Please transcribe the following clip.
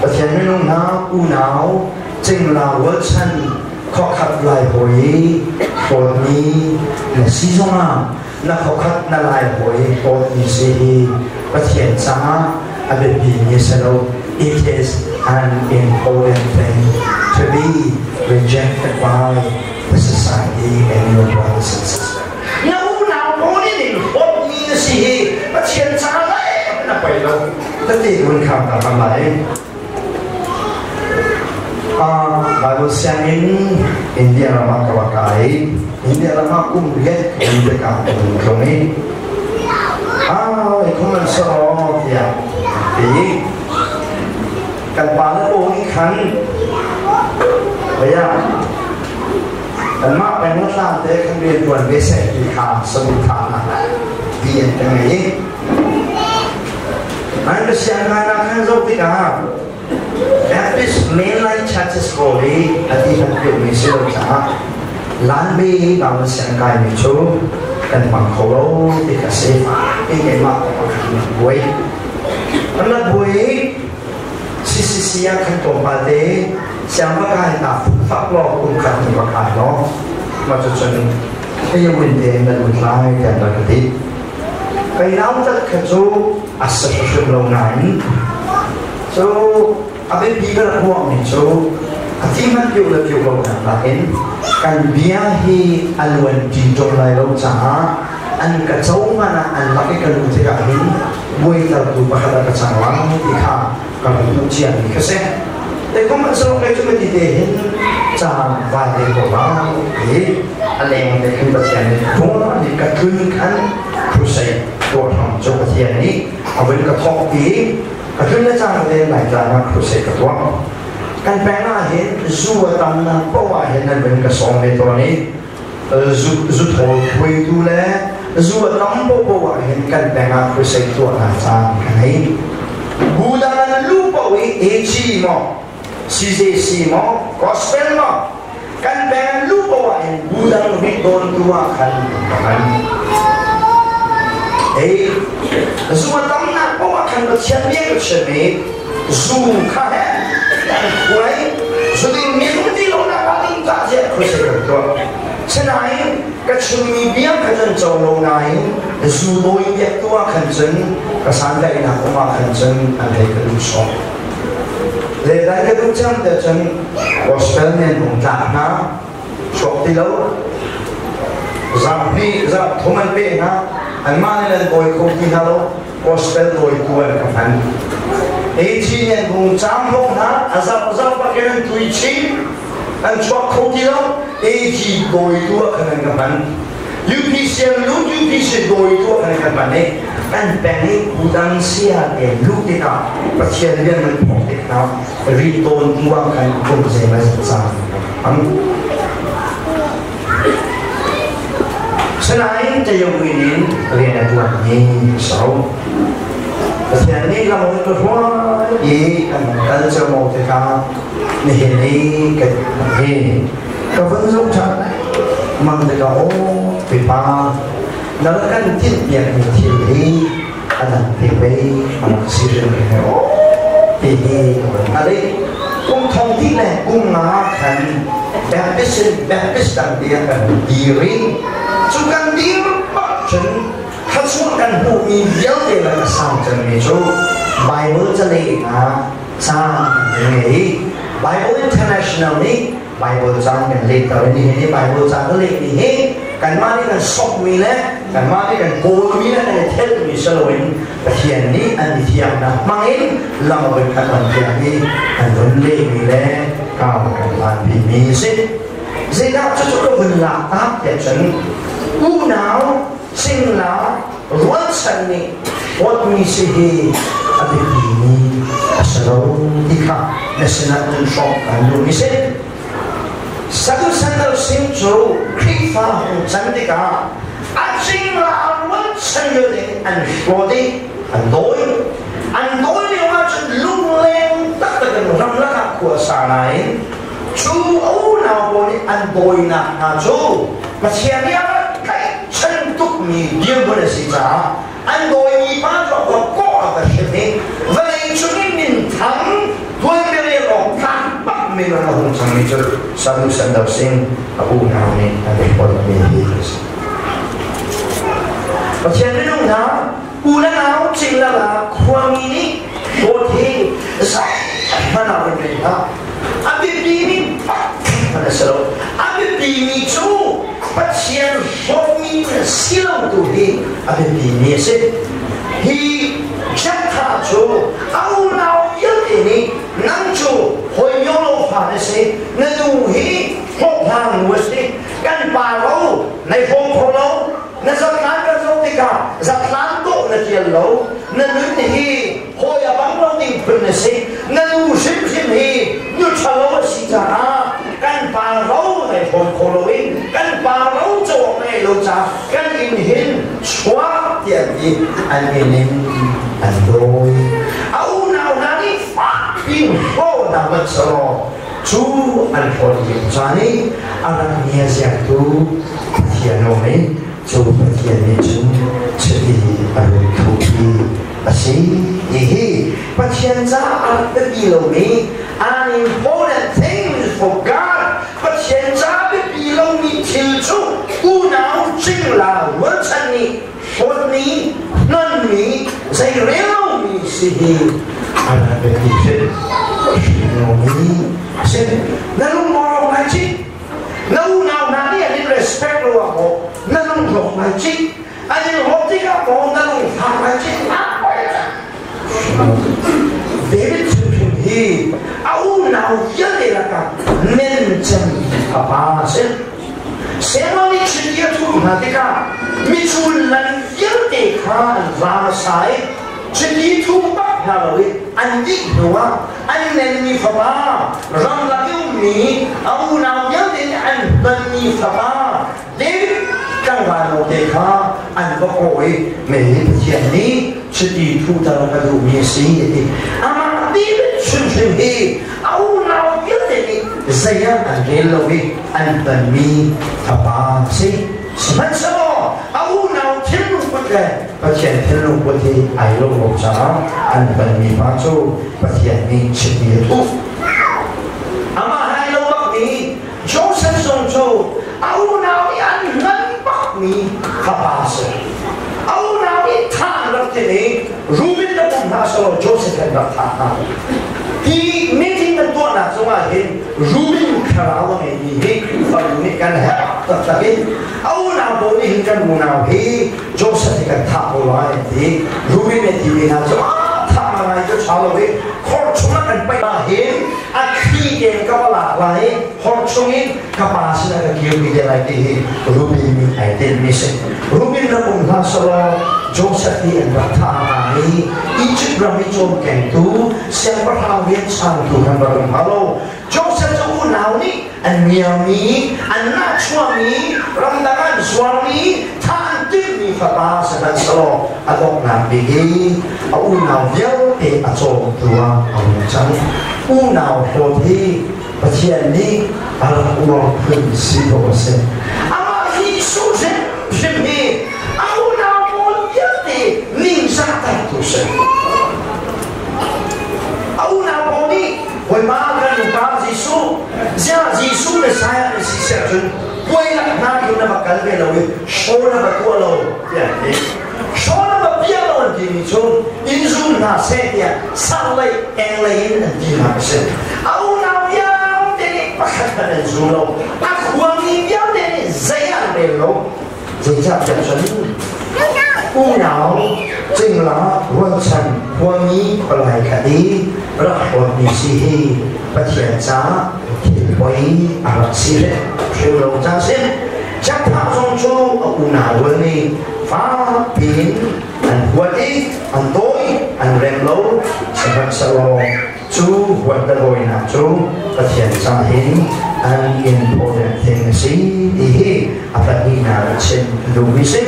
Pathian minung hna unau cingla rualchan khuakhat lai hawi hlawtmi na si zongah na khuakhat na lai hawi hlawtmi si hi Pathian caah a biapi mi si lo. It is an important thing to be rejected by the society and your brothers and sisters. Na unau pawl in hlawtmi na si hi Pathian caah na poi lo. Tati kun kham ta tam lai. Bible sianginn India ram ah ka va kai. India ram ah kum riat kum te ka kum tlung i ai khum an soro tiah ti kan pa le pawl nih khan baya kanmah peng le tlang te kan rian tuan ve seh ti kha saduhthah nak ti an ka ngei. An ka siang ngai ah khan zoh tikah Baptist Mainline Churches pawl hi a ti kan piahmi si lo caah Lanbi bang siang kaimi cu kan hmang kho lo ti kha si. Hi keimah pakhat nih buai. Kan rak buai CCC ah khan tlawmpal te siang va kai ta fak law kum khat ni va kai law mah cu cun hei win te na lut lai tiah rak ka ti. Kai nautat kha cu a si hrim lo nain cu a biapi ka rak ruahmi cu a ti hmanh piu le piu lo nak nakin kan bia hi a luan ṭi ṭung lai lo caah an ka co man ah an lak i ka lu tikah hin buaitertu pakhat ah ka cang lai ti kha ka rak hmuh ciami kha si. Te kum an sawk le cu ti te hin caan vai te ko lai i a leng te khin Pathian nih phung nih ka tlun khan crusade tuah hram cu Pathian nih a vun ka thawk i ka tlun le cang te lai caan ah crusade ka tuah. Kan peng ah hin zu a tamnak poah ah hin nan vun ka sawm ve tawn i zu zu thawl khuaitu le zu a tam popoh ah hin kan peng ah crusade tuahnak caan ka ngei. Bu dang an lu paoh i AG maw CJC maw gospel maw kan peng an lu paoh ah hin bu dang rit dawntu ah khan ka hman. Ei zu a tamnak paoh ah khan Pathian bia ka chim i zu kha he kan khuai zu ding mi ti lo nak ah ding ta ziah crusade kan tuah. Sinain ka chimmi bia kha cun co lo nain zu dawi biak tu ah khan cun ka santlaihnak um ah khan cun an hei ka duh sawh. Zeidah ka duh cang te cun gospel nen hung tlak hna chuak ti lo zarhhnih zarhthum an peh hna anmah nih an dawi kho ti hna lo gospel dawitu an ka hman. AG nen hung caam hlawh hna a zarh zarh bakin an tui chin an chuak kho ti lo AG dawitu ah khan an ka hman. UPC an lut UPC dawitu ah khan an ka hman i kan peng i udang sia te luh tikah Pathian rian nan thawk tik hna ri tawn tu ah khan kum zeimaw caan hmang. Sinain Tayo-win in rian a ṭuanmi a si lo. Pathian nih lam a ka hruai i kan kal ceomo tikah nihin i kan hi ka vun zoh ṭhan mang tikah aw pipa na rak kan tinhpiakmi thil hi a dang te pei a rak si hrim he aw ti hi ka vun hngalh i kum thong ti le kum nga khan Baptist in Baptist dang tiang kan dir i cu kan dir bak cun thluachuah kan hmuhmi vialte le a sang cemmi cu Bible calehnak caan kan ngei i Bible International nih Bible caan kan lehter i nihin i Bible caan kan lehmi hi kanmah nih kan sokmi le kanmah nih kan kawlmi le kan i thelhmi si loin Pathian nih an mithiangnak hmangin lam a vun kan on piak i an vun lehmi le kau kan lanpimi a si. Zeidah cucu ka vun lak tak tiah cun unau cingla rualchan nih huatmi si hi a biapimi a si lo ti kha na sinah cun hrawk kan duhmi si. Sadu sing cu Khrihfa hung can tikah a cingla rualchan vialte an hlawt i an dawi. An dawi lio ahcun lungleng taktak in ramlak ah khua sa nain cu a unau pawl nih an dawinak hna cu Pathian nih a rak tlaihchan tukmi dirhmun a si caah an dawimi pa cu a kawh a va hrim i vawlei cung i minthang tuanbia. Minung a hung cangmi cu Sanu Sando Singh a unau nih an report mi hi a si. Pathian minung hna u le nau cingla la khuami nih dawt hi zeihmanh ah run ring hlah. A biapi mi hmanh a si lo. A biapi mi cu Pathian hlawtmi na si lo tu hi a biapi mi a si. Hi Jephthah cu a unau vialte nih nang cu hawi myo lo fa na si, na nu hi hlawhhlang nu a si, kan pa ro nai hrawm kho lo, na zatlan kan zoh tikah zatlan dawh na tial lo, na nun hi hawi a bang lo ding phun na si, na nu hrimhrim hi nu ṭhalo a si caah kan pa ro nai hrawm kho lo i kan pa ro co awk na ngei lo caah kan inn hin chuak tiah ti an inn in an dawi. A unau hna nih fakpi hlawhnak van selaw cu an hlawt lio caan i a rak ngiaziaktu Pathian um i cu Pathian nih cun chiti a run thupi a si. Hihi Pathian caah a rak biapi lomi an important things for God. Pathian ca biapi lomi thil cu unau cingla rualchan nih hlawtmi, hnonmi, zeirel lomi si hi a rak biapi hrim lomi a si. Na lung rawk ngai cih. Na unau hna nih an in respect lo ah maw na lung rawk ngai cih. An in rawk tikah maw na lung fak ngai cih. David hrimhrim hi a unau vialte lakah men cem fapa a si. Samuel nih chiti a thuh hna tikah michun lan vialte kha an va hmasa i chiti thu bak hna lo i an dih hnuah an nenmi fapa ramlak i ummi a unau vialte nih an hnonmi fapa David tlangval note kha an va kawh i mei Pathian nih chiti thuter ka duhmi a si a ti. Amah David hrimhrim hi a unau vialte nih zei ah an rel lo i an tonmi fapa a si. Sihmanhsehlaw a unau thinlung put le Pathian thinlung put hi ai lo lo caah an tonmi pa cu Pathian nih chiti a thuh. Amah hai lo bakmi Joseph zong cu a unau nih an hman bakmi fapa a si. A unau nih thah an rak timh i Reuben le um hna selaw Joseph an rak thah hna. Hi meeting kan tuahnak zongah hin Reuben thlarau a ngeimi hi Khrihfabu nih kan herh taktak i a unau pawl nih hin kan unau hi Joseph hi kan thah ko lai an ti. Reuben nih timi hna cu thah ngai cu ṭha lo i khor chungah kan paih ah hin a thli tein ka va lak lai i hor chungin ka pa sinah ka kirpi te lai ti hi Rubin nih ai tinhmi si. Rubin ram um hlah selaw Joseph hi an rak thah hnga i Egypt ram i cawmkengtu siangpahrang rian changtu kan rak um hnga lo. Joseph cu unau nih an ngiarmi, an nahchuahmi, ramdang an zuarmi, thah an timhmi fapa sihmanhsehlaw a donghnak bik i a unau vialte a cawmtu ah a hung cang. Unau hlawt hi Pathian nih a rak uar phun si dawh a si. Amah Jesuh hrimhrim hi a unau pawl vialte ningzahtertu si. A unau pawl nih Bawipa kan nupa Jesuh, ziah Jesuh Messiah na si siah cun puai lak hna khin na va kal ve lo i show na va tuah lo tiah an ti. Show na va bia lo an timi cu in zum hna seh tiah sang lei eng lei in an ti hna a si. A unau vialte nih pakhat hmanh an zum lo. A khuami vialte nih zei ah an rel lo. Zeicahtiah cun unau cingla rualchan khuami khualai khat i rak hlawtmi si hi Pathian caah thil poi a rak si hrim lo ca si. Jephthah zong cu a unau rual nih fak piin an huat i an dawi an rem lo. Sihmanhsehlaw cu huat le dawinak cu Pathian caah hin an important thing a si ti hi a pahnihnak a chim duhmi si.